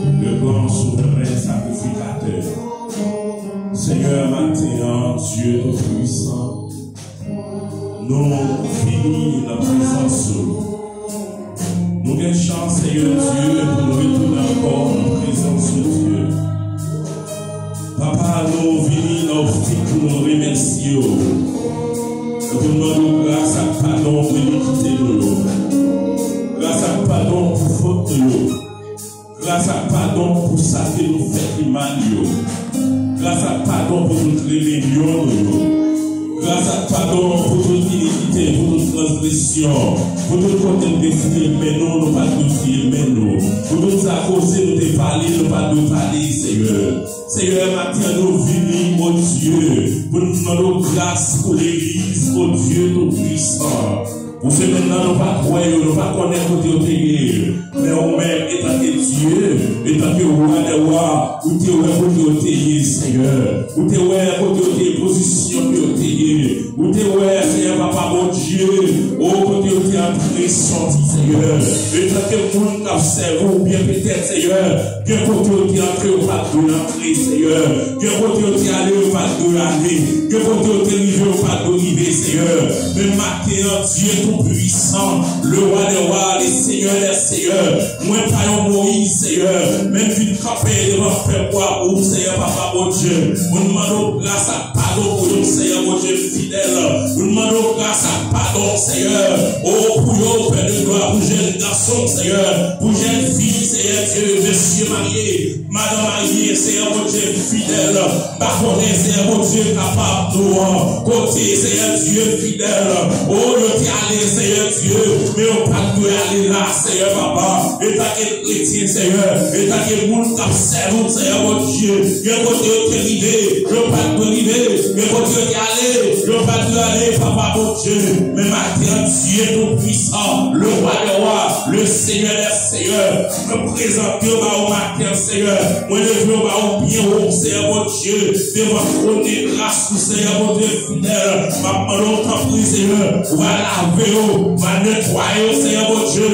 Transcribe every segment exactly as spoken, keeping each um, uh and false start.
Le grand souverain sacrificateur. Senyè, maten an, Dye Toupisan, nou vini nan prezans ou. Nou gen chans, Senyè Dye, pou nou retounen ankò nan prezans ou, Dye. Papa, nou vini nan optik pou nou remèsye w. E pou nou mande w gras ak padon pou inikite nou yo. Gras ak padon pou fot nou yo. Gras ak padon pou sa ke nou fè ki mal yo. Gras ak padon pou tout rebelyon nou yo. Gras ak padon pou tout inikite, pou tout transgresyon, pou tout kote nou te foure men nou, nou pa t dwe foure men nou, pou tout sa koze nou te pale, nou pa t dwe pale, Senyè. Senyè, maten an nou vini, o Dye, pou nou mande w gras pou legliz, o Dye Toupisan. Pou semèn nan, nou pa t wè yo, nou pa konnen kote yo te ye. Men ou menm, etanke Dye, etanke Wa dè wa, ou te wè kote yo te ye, Senyè. Ou te wè kote yo te ye, pozisyon ke yo te ye. Ou te wè, Senyè Papa Bondye, o kote yo te antre soti, Senyè. Etanke moun k ap sèvi w, oubyen petèt, Senyè, gen kote yo te antre, yo pa t dwe antre, Senyè. Gen kote yo te ale, yo pa t dwe ale. Gen kote yo te rive, yo pa t dwe rive, Senyè. Men maten an, Dye Toupisan, le Wa dè wa, le Senyè dè seyè, mwen pa yon Moyiz, Senyè, men m vin kanpe devan pèp ou a pou ou, Senyè Papa Bondye. Mwen mande w gras ak padon pou yo, Senyè Bondye fidèl. Mwen mande w gras ak padon, Senyè. O, pou yo, Pè de glwa, pou jèn gason, Senyè, pou jèn fi, Senyè Dye, mesye marye, madan marye, Senyè Bondye fidèl. M pa konnen, Senyè Bondye kapab nou an, kote, Senyè Dye fidèl. O, yo te ale, Senyè Dye, men yo pa t dwe ale la, Senyè Papa. Etanke kretyen, Senyè, etanke moun k ap sèvi w, Senyè Bondye, gen kote yo te rive, yo pa t dwe rive, gen kote yo te ale, yo pa t dwe ale, Papa Bondye. Men maten an, Dye Toupisan, le Wa dè wa, le Senyè dè seyè, mwen prezante yo ba ou maten an, Senyè. Mwen leve yo ba ou byen wo, Senyè Bondye, devan twòn de gras ou, Senyè Bondye fidèl. M ap mande w, tanpri, Senyè, ou va lave yo, ou va netwaye yo, Senyè Bondye.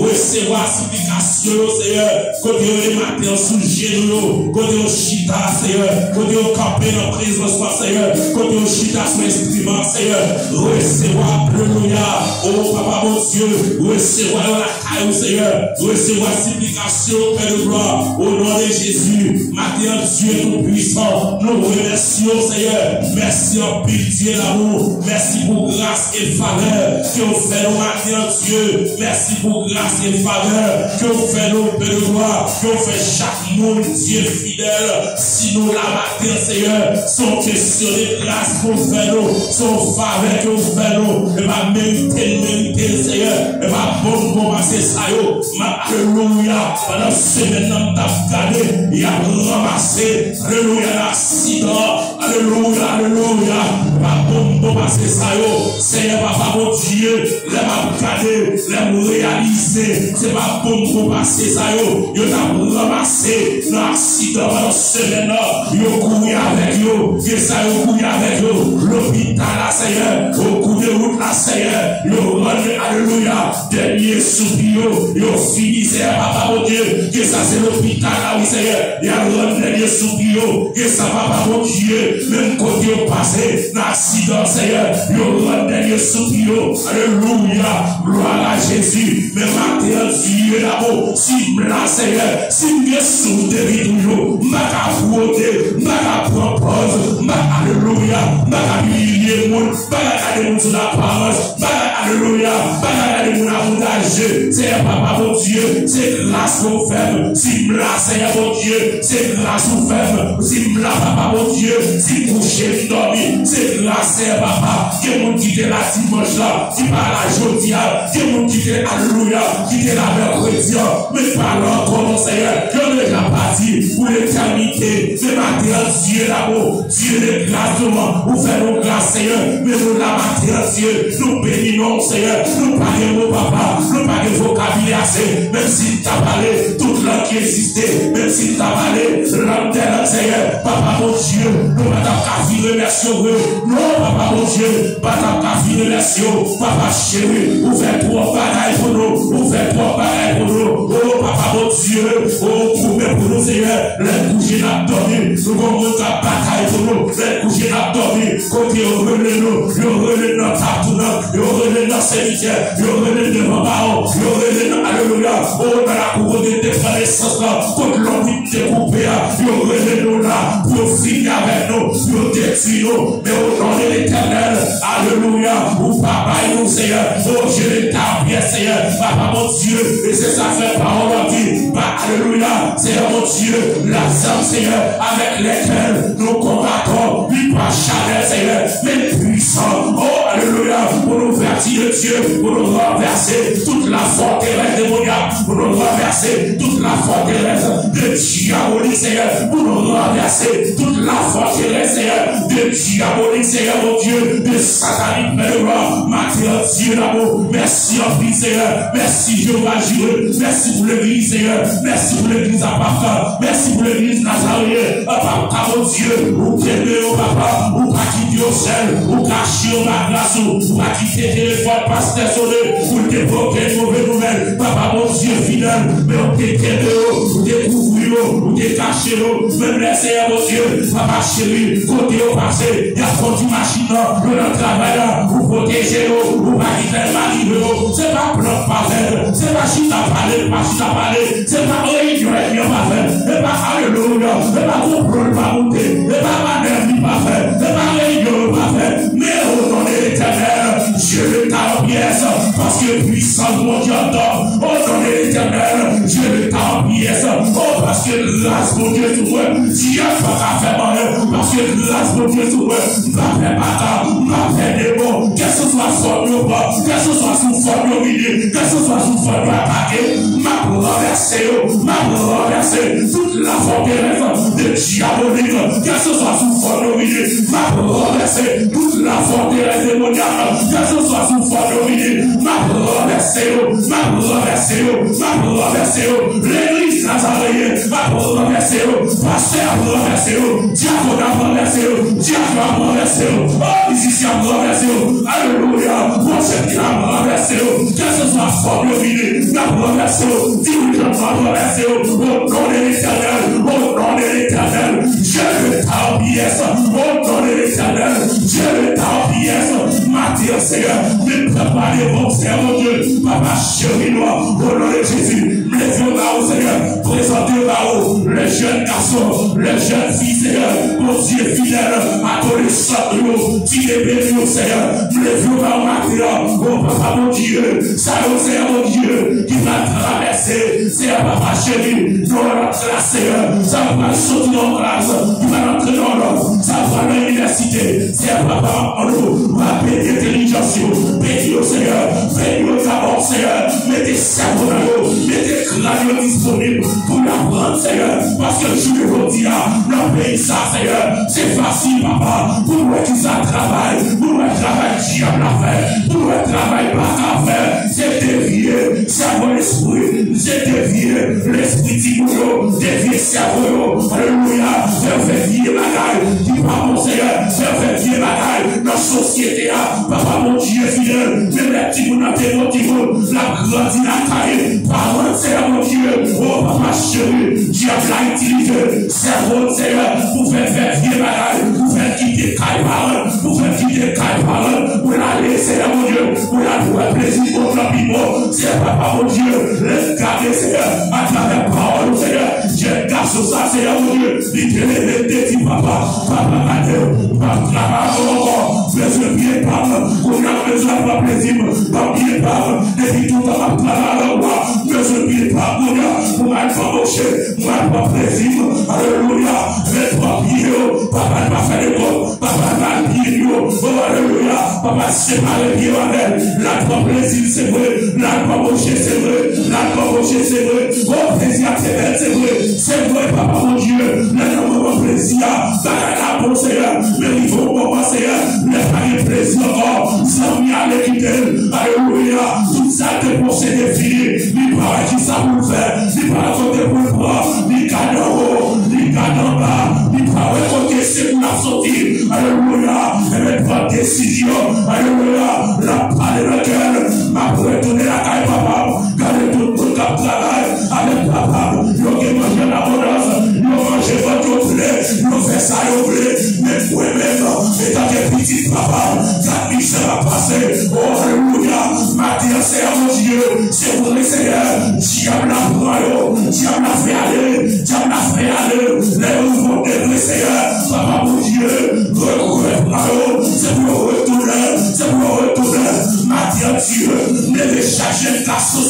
Resevwa siplikasyon yo, Senyè. Kote yo ye maten an sou jenou yo, kote yo chita, Senyè, kote yo kanpe nan prezans ou a, Senyè, kote yo chita sou enstriman, Senyè, resevwa, alelouya, o Papa Bondye, resevwa yo lakay ou, Senyè, resevwa siplikasyon, Pè de glwa, o non de Jezi, maten an, Dye Toupisan, nou remèsye w, Senyè, mèsi anpil, Dye damou, mèsi pou gras e favè ke w fè nou maten an, Dye, mèsi pou gras e favè ke w fè nou, Pè de glwa, ke w fè chak moun, Dye fidèl. Si nou la maten, Senyè, se yon kesyon de gras ke w fè nou, se yon favè ke w fè nou. E pa merite n merite l, Senyè. E pa bon n bon pase sa yo. M ap, alelouya, pandan semèn nan, m t ap gade, y ap ranmase, alelouya, nan aksidan. Alelouya, alelouya. Pa bon m bon pase sa yo. Senyè Papa Bondye, lè m ap gade, lè m reyalize, se pa bon m bon pase sa yo. Yo t ap ranmase nan aksidan pandan semèn nan. Yo kouri avèk yo. Gen sa yo kouri avèk yo. Lopital la, Senyè. Yo kouri wout la, Senyè. Yo rann, alelouya, dènye soupi yo. Yo fini, Senyè Papa Bondye. Gen sa se lopital la, wi, Senyè. Y al rann dènye soupi yo. Gen sa, Papa Bondye, menm kote yo pase nan aksidan, Senyè, yo rann dènye soupi yo. Alelouya, glwa a Jezi. Men maten an, Dye damou, si m la, Senyè, si m gen souf depi toujou, m pa ka fwote, m pa ka pran pòz, m pa, alelouya, m pa ka imilye moun, m pa ka gade moun sou laparans, m pa ka, alelouya, m pa ka gade moun avantaje. Senyè Papa Bondye, se gras ou fè m. Si m la, Senyè Bondye, se gras ou fè m. Si m la, Papa Bondye, si m kouche, m dòmi, se gras, Senyè Papa. Gen moun ki te la dimanch la, ki pa la jodi a. Gen moun ki te, alelouya, ki te la mèkredi a, men pa la ankò, non, Senyè. Yo deja pati pou letènite. Men maten an, Dye damou, Dye de gras, ou fè nou gras, Senyè. Men nou la maten an, Dye, nou beni non w, Senyè. Nou pa gen mo, Papa. Nou pa gen vokabilè ase. Menm si n ta pale tout lang ki egziste, menm si n ta pale lang dè lang, Senyè, Papa Bondye, nou pa t ap ka fin remèsye w vre. Non, Papa Bondye, pa t ap ka fin remèsye w. Papa cheri, ou fè twòp bagay pou nou. Ou fè twòp bagay pou nou. O, Papa Bondye, o, goumen pou nou, Seyè. Lè n kouche, n ap dòmi. Nou gon moun k ap batay pou nou. Lè n kouche, n ap dòmi. Kote yo rele nou, yo rele n nan Taptounant, yo rele n nan semityè, yo rele n devan bawo, yo rele n, alelouya, o, nan lakou kote te pran nesans lan, kot lonbrit te koupe a, yo rele nou la pou yo fini avèk nou, pou yo detwi nou. Men o non de Letènèl, alelouya, ou pa bay nou, Seyè. O, jete ta pyè, Seyè, Papa Bondye, e se sa fè pawòl la di, pa, alelouya, Seyè Bondye, lame, Seyè, avèk lèkèl nou konbat, li pa chanèl, Seyè, men pwisan. O, alelouya, pou nou vèti de Dye, pou nou ranvèse tout la fòterès demonyak, pou nou ranvèse tout la fòterès de dyabolik, Seyè, pou nou ranvèse tout la fòterès, Seyè, de dyabolik, Seyè, Bondye, de satanik, men de glwa, Matè, Dye damou, mèsi anpil, Seyè, mèsi, Jewova Jire, mèsi pou legliz, Seyè, mèsi pou legliz Apafka, mèsi pou legliz Nazareyen, Apafka, Bondye, ou kenbe yo, papa, ou pa kite yo sèl, ou kache yo pa gras ou, ou pa kite telefòn pastè sone, pou l te pote move nouvèl, Papa Bondye fidèl, men ou te kenbe yo, ou te kouvri yo, ou te kache yo, menm lè Seyè Bondye, Papa cheri, kote yo pase, y ap kondi machin nan, yo nan travay la, ou pwoteje yo, ou pa kite l mal rive yo, se pa plant pa vèt, se pa chita pale, pa chita pale, se pa reyinyon ènmi an pa fè, se pa alelouya, se pa konplo l pa moute, se pa manèv li pa fè, se pa reyinyon yo pa fè, men o non de Letènèl, Dye Leta an pyès, paske pwisans Bondye anndan, o non de Letènèl, Dye Leta an pyès, o paske gras Bondye sou mwen, dyab pa ka fè m anyen, paske gras Bondye sou mwen, m pa pè baka, m pa pè demon, kèlkeswa fòm yo pran, kèlkeswa sou fòm yo vini, kèlkeswa sou fòm yo atake, m ap ranvèse yo, m ap ranvèse tout la fòterès de dyabolik, kèlkeswa sou fòm yo vini, m ap ranvèse tout la fòterès demonyak, kèlkeswa sou fòm yo vini, m ap ranvèse yo, m ap ranvèse yo, m ap ranvèse yo, legliz Nazareyen, m ap ranvèse yo, pastè ap ranvèse yo, dyakon ap ranvèse yo, dyaken ap ranvèse yo, o, mizisyen ap ranvèse yo, alelouya, pwofèt ap ranvèse yo, kèlkeswa fòm yo vini, n ap ranvèse yo, dirijan nou ap ranvèse yo, o non de Letènèl, o non de Letènèl, Dye Leta an pyès, o non de Letènèl, Dye Leta an pyès, Matè, Seyè, men pèp la devan w, Seyè Bondye, Papa cheri nou, o non de Jezi, m leve yo ba ou, Seyè, prezante yo ba ou, le jèn gason, le jèn fi, Seyè, Bondye fidèl, adolesan yo, ti bebe yo, Seyè, m leve yo ba ou maten an, o Papa Bondye, sa yo, Seyè Bondye, ki pral travèse, Seyè Papa cheri, nan yon lòt klas, Seyè, sa yo pral soti nan yon klas, ki pral antre nan yon lòt, sa yo pral nan inivèsite, Seyè Papa, m ap mande w, w ap beni entèlijans yo, beni yo, Seyè, beni yo dabò, Seyè, mete sèvo nan yo, mete kran yo disponib pou y aprann, Seyè, paske jounen jodi a, nan peyi sa, Seyè, se fasil, Papa, pou nou wè kisa travay, pou nou wè travay dyab la fè, pou nou wè travay baka fè, se devye sèvo lespri, se devye lespri timoun yo, devye sèvo yo, alelouya, fè yo fè vye bagay ki pa bon, Seyè, fè yo fè vye bagay nan sosyete a, Papa Bondye fidèl, menm lè timoun nan te bon timoun, l ap grandi lakay paran l, Seyè Bondye, o Papa cheri, dyab la itilize sèvo l, Seyè, pou fè l fè vye bagay, pou fè l kite kay paran l, pou fè l kite kay paran l, pou l ale, Seyè Bondye, pou l al wè plezi kont lan pi bon, Seyè Papa Bondye, lè l gade, Seyè, atravè pawòl ou, Seyè, jèn gason sa, Seyè Bondye, li te leve, li te di, Papa, Papa, gade, m p ap travay avè w ankò, bezwen pye pa m, kounye a m bezwen pran plezi m, ban m pye pa m, depi toutan m ap travay avè w a, m bezwen pye pa m, kounye a, pou m al anboche, m al pran plezi m, alelouya, men pran pye yo, Papa, l pa fè de kòb, Papa, l pa al pye yo, o, alelouya, Papa, l separe pye yo avè l, l al pran plezi l, se vre, l al anboche, se vre, l al anboche, se vre, o, plezi a te bèl, se vre, se vre, Papa Bondye, lè nan moman plezi a, bagay la bon, Seyè, men rive yon moman, Seyè, lè pa gen plezi ankò, zanmi ale kite l, alelouya, tout sa l te posede fini, li pa wè kisa pou l fè, li pa wè kote pou l pran, li gade anwo, li gade anba, li pa wè kote sekou l ap soti, alelouya, enben pran desizyon, alelouya, l ap pale nan kè l, m ap retounen lakay papa m, gade tout moun k ap travay, avèk pa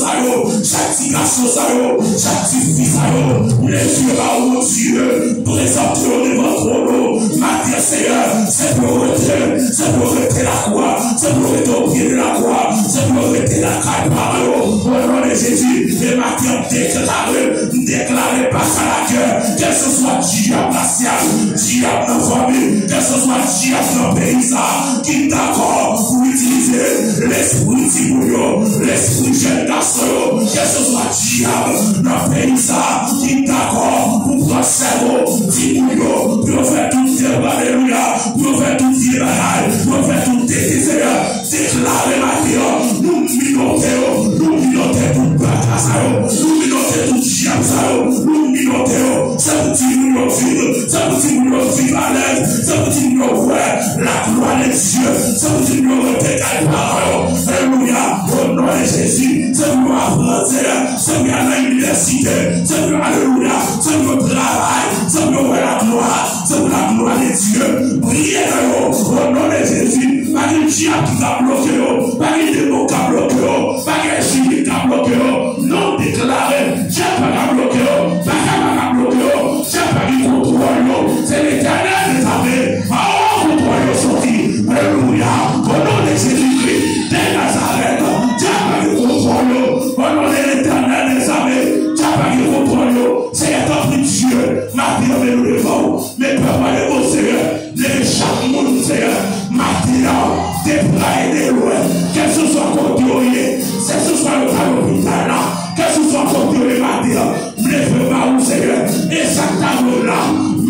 sa yo, chak ti gason sa yo, chak ti fi sa yo, leve ba ou, Bondye, prezante yo devan twòn ou. Maten an, Seyè, se pou yo rete, se pou yo rete lakwa, se pou yo rete o pye de lakwa, se pou yo rete lakay paran yo. O non de Jezi, e maten an, m deklare, m deklare pasaj lakè, kèlkeswa dyab rasyal, dyab nan fanmi, kèlkeswa dyab nan peyi sa, ki dakò pou itilize lespri timoun yo, lespri jèn gason yo, kèlkeswa dyab nan peyi sa ki dakò pou pran sèvo timoun yo, pou yo fè tout dèb, alelouya, pou yo fè tout vye bagay, pou yo fè tout tete, Seyè, deklare maten an, nou minote yo, nou minote tout baka sa yo, nou minote tout dyab sa yo, nou minote yo. Se pou timoun yo viv, se pou timoun yo viv alèz, se pou timoun yo wè laglwa de Dye, se pou timoun yo rete kay paran yo. Alelouya, o non de Jezi, se pou yo aprann, Seyè, se pou yo al nan inivèsite, se pou yo, alelouya, se pou yo travay, se pou yo wè laglwa, se pou laglwa de Dye briye nan yo, o non de Jezi. Pa gen dyab ki ka bloke yo, pa gen demon ki ka bloke yo, pa gen espri ki ka bloke yo. Non, deklare, dyab pa ka bloke yo, baka pa ka bloke yo, dyab pa gen kontwòl yo. Se Letènèl dèzame, a, kontwòl yo soti. Alelouya. O non de Jezikri de Nazarèt, dyab pa gen kontwòl yo. O non de Letènèl dèzame, dyab pa gen kontwòl yo. Seyè, tanpri, Dye, maten an, nou devan ou. Men pèp ou yo, Seyè, leve chak moun, Seyè, maten an, de prè e de lwen, kèlkeswa kote yo ye, kèlkeswa yo ta lopital la, kèlkeswa kote yo ye maten an, m leve ba ou, Seyè, e sa k ta dwe la,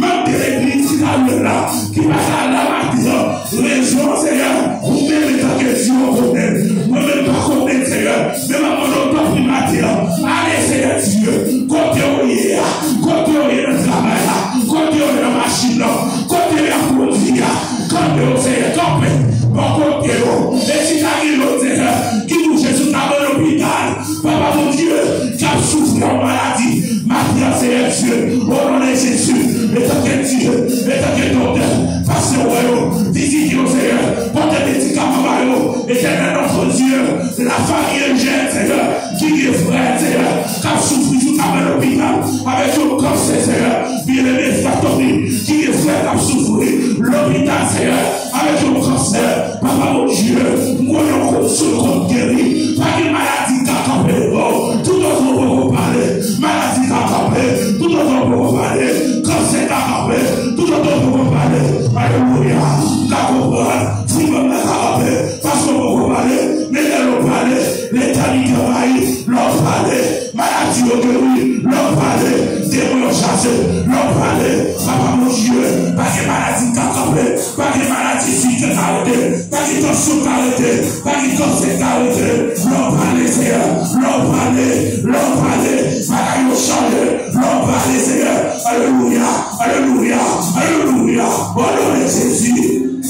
manm de legliz ki ta dwe la, ki pa ka la maten an, rezon, Seyè, ou menm antanke Dye ou konnen, mwen menm pa konnen, Seyè, men m ap mande w tanpri maten an, ale, Seyè Dye, kote yo ye a, kote yo ye nan travay la, kote yo ye nan machin nan, kote yo ap kondui a, kanpe yo, Seyè, kanpe bò kote yo. E si ta gen lòt, Seyè, ki bouje sou tab lopital, Papa Bondye, k ap soufri yon maladi, maten an, Seyè Dye, o non de Jezi, etanke Dye, etanke doktè, pase wè yo, vizite yo, Seyè, pote medikaman ba yo, Etènèl, nòtre Dye, lafanmi Eugène, Seyè, ki gen frè, Seyè, k ap soufri sou tab lopital avèk yon kansè, Seyè. Byeneme, Fatori, ki gen frè k ap soufri lopital, Seyè, avèk yon kansè. Papa Bondye, m konnen yon kout soul konn geri. Pa gen maladi k ka kanpe devan w, toutotan w poko pale. Maladi ka kanpe, toutotan w poko pale. Kansè ka kanpe, toutotan w poko pale. Alelouya. M ka konprann, timoun nan ka kanpe, paske w poko pale. Men lè w pale, letènite anvayi. Lè w pale, maladi yo geri. Lè w pale, demon yo chache. Lè w pale, Papa Bondye, pa gen maladi ka kanpe. Pa gen maladi fik k arete. Pa gen tansyon k arete. Pa gen kansè k arete. Lè w pale, Seyè. Lè w pale. Lè w pale. Bagay yo chanje. Lè w pale, Seyè. Alelouya. Alelouya. Alelouya. O non de Jezi.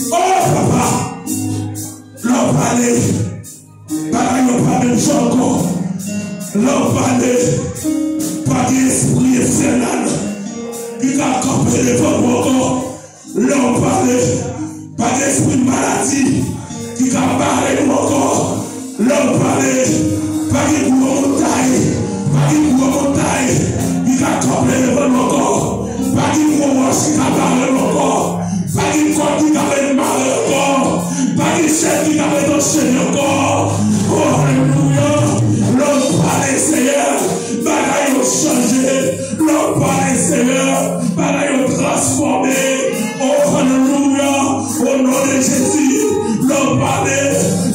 O Papa. Lè w pale. Bagay yo pa menm jan ankò. Lè w pale, pa gen espri enfènal ki ka kanpe devan nou ankò. Lè w pale, pa gen espri maladi ki ka bare nou ankò. Lè w pale, pa gen gwo montay, pa gen gwo montay ki ka kanpe devan nou ankò. Pa gen gwo wòch ki ka bare nou ankò. Pa gen kòd ki ka ret mare ankò. Pa gen chèn ki ka ret anchene ankò. O, alelouya. Lè w pale, Seyè, bagay yo chanje. Lè w pale, Seyè, bagay yo transfòme. O, alelouya. O non de Jezi, lè w pale,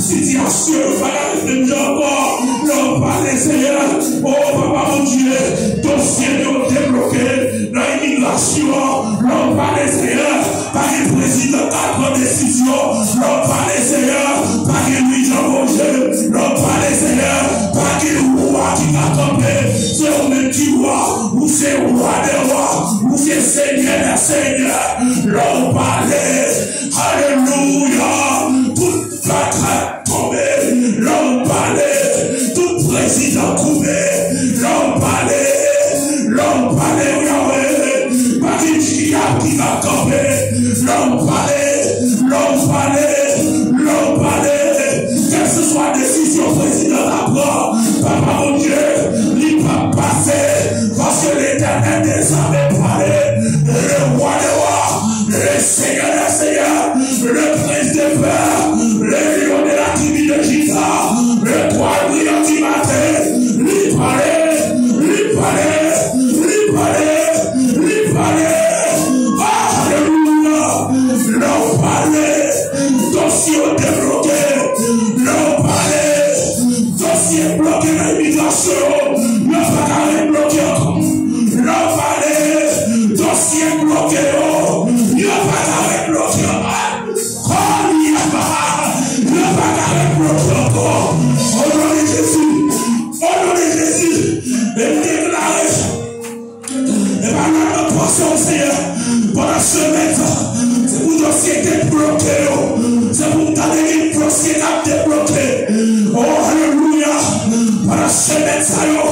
sitiyasyon yo pa ka ret menm jan ankò. Lè w pale, Seyè, o Papa Bondye, dosye yo debloke nan imigrasyon. Lè w pale, Seyè, pa gen prezidan k al pran desizyon. Lè w pale, Seyè, pa gen Louis Jean Beaugé. Lè w pale, Seyè, pa gen wa ki ka kanpe. Se ou menm ki wa. Ou se wa dè wa. Ou se Senyè dè senyè. Lè w pale, alelouya, tout batay tonbe. Lè w pale, tout prezidan koube. Lè w pale, lè w pale, Yahweh, pa gen dyab ki ka kanpe. Lè w pale, lè w pale, lè w pale, kèlkeswa Swa desizyon prezidan ta pran, Papa Bondye, li p ap pase, paske Letènèl dezame pale, le rwa dè wa, le Senyè dè seyè, le prens dè pè, le lyon de la tribi de Jida, le twal briyan di maten, li pale, li pale, li pale, li pale. Alelouya! Lè w pale, dosye yo debloke. Lè w pale, dosye bloke nan imigrasyon yo, yo pa ka rebloke ankò. Lè w pale, dosye bloke yo, yo pa ka rebloke ankò. Kòliyaba, yo pa ka rebloke ankò. O non de Jezi, o non de Jezi, e m deklare, e pa lòt nan pòsyon, Senyè, pandan semèn sa, se pou dosye debloke yo. Se pou m tande gen dosye k ap debloke. O, alelouya! Pandan semèn sa yo,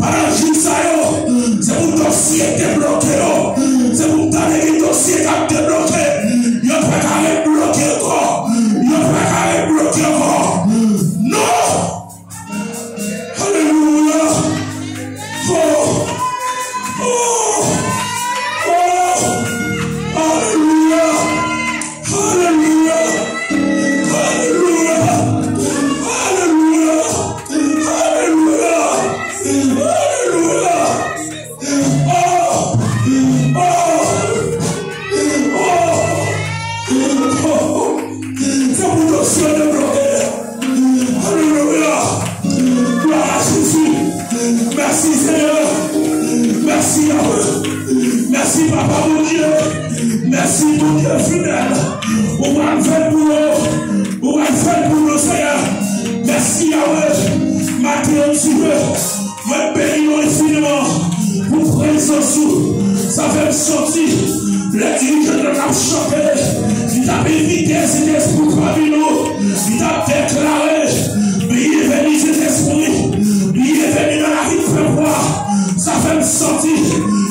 pandan jou sa yo, se pou dosye debloke yo. Se pou m tande gen dosye k ap debloke. Yo pa ka rebloke ankò. Yo pa ka rebloke ankò. Non! Alelouya! Oh! Oh! Oh! Alelouya! Alelouya! Alelouya! Alelouya! Alelouya! Alelouya! Oh! Oh! Oh! Oh! Se pou dosye debloke. Alelouya. Glwa a Jezi. Mèsi, Senyè. Mèsi, Yahweh. Mèsi, Papa Bondye. Mèsi, Bondye fidèl. Ou pral fè l pou nou. Ou pral fè l pou nou, Senyè. Mèsi, Yahweh. Maten an, Dye. Mwen beni nou enfiniman pou prezans ou. Sa fè m santi lè dirijan nan t ap chante, li t ap envite Sentespri pami nou, li t ap deklare, bienveni Sentespri, bienveni nan lavi pèp la. Sa fè m santi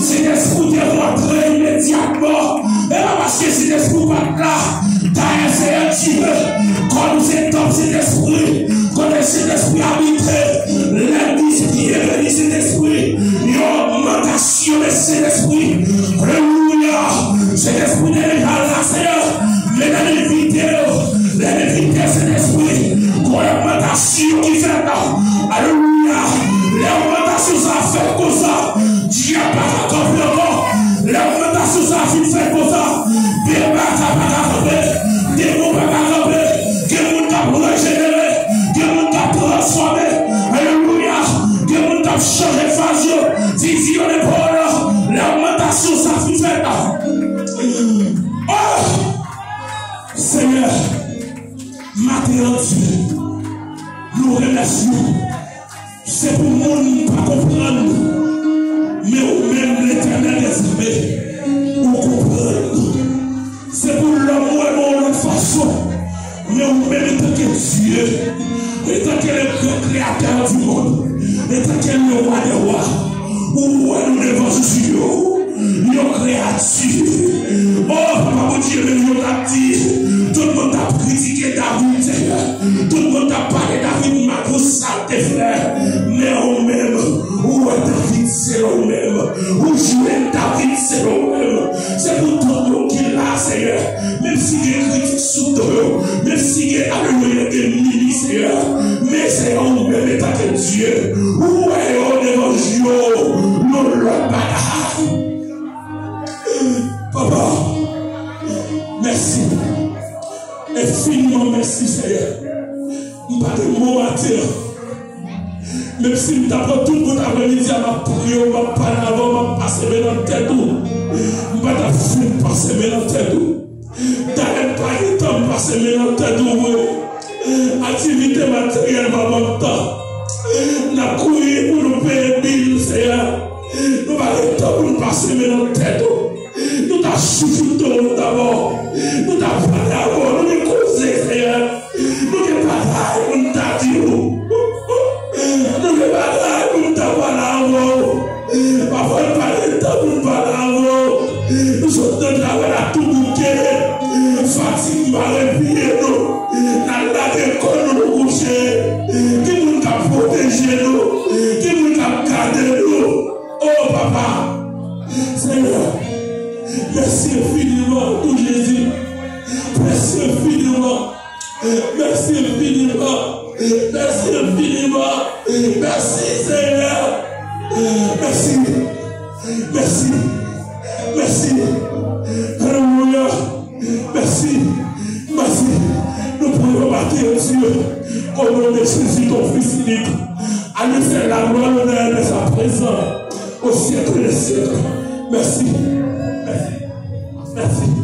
Sentespri te rantre imedyatman. E pa paske Sentespri pa t la. Dayè, Seyè Dye, kò nou se tanp Sentespri, kote Sentespri abite. Lè m di, bienveni Sentespri, yon ogmantasyon de Sentespri. Alelouya! Sentespri te deja la, Seyè. Men lè m envite yo, lè m envite Sentespri, gon ogmantasyon ki fèt. Alelouya! Lè ogmantasyon sa a fèt konsa, dyab pa ka kanpe ankò. Lè ogmantasyon sa a fin fèt konsa, deba sa pa ka kanpe, demon pa ka kanpe. Gen moun k ap rejenere, gen moun k ap transfòme. Alelouya! Gen moun k ap chanje faz yo, vizyon yo. Lè ogmantasyon sa a fin fèt. Oh! Senyè, maten an, Dye, nou remèsye w. Se pou moun pa konprann nou, men ou menm, Letènèl dèzame, ou konprann nou. Se pou lòm wè nou yon lòt fason, men ou menm, antanke Dye, antanke le grand créateur du monde, antanke le roi des rois, ou wè nou devan zye w, yon kreyati. O, Papa Bondye, menm yo t ap di, tout moun t ap kritike David, Senyè. Tout moun t ap pale David mal pou sa l te fè. Men ou menm, ou wè David selon ou menm. Ou jwenn David selon ou menm. Se pou tout moun ki la, Senyè. Menm si gen kritik sou do yo, menm si gen, alelouya, gen mimi, Senyè. Men, Senyè, ou menm, antanke Dye, ou wè yo devan je w, yon lòt bagay. Papa, mèsi. Enfiniman mèsi, Senyè. M pa gen mo maten an. Menm si m ta pran tout bout aprèmidi a, m ap priye w, m ap pale avè w, m ap pase men nan tèt ou. M pa t ap fin pase men nan tèt ou. Talè m pa gen tan m pase men nan tèt ou vre. Aktivite materyèl pa ban m tan. N ap kouri pou nou peye bil, Senyè. Nou pa gen tan pou n pase men nan tèt ou. Nou ta chouchoute w dabò. Nou ta pale avè w. Nou te koze, Senyè. Nou gen bagay pou n ta di w. Nou gen bagay pou n ta pale avè w. Pafwa, n pa gen tan pou n pale avè w. Nou sot nan travay la tou bouke. Fatig pa repiye nou. N al lage kò nou, nou kouche. Mèsi enfiniman pou Jezi. Mèsi enfiniman. Mèsi enfiniman. Mèsi enfiniman. Mèsi, Senyè. Mèsi. Mèsi. Mèsi. Alelouya. Mèsi. Mèsi. Nous prions, Père Dieu, au nom de Jésus, ton Fils unique. À lui seul la gloire, l'honneur et la présence au siècle des siècles. Mèsi. Mèsi. Mèsi.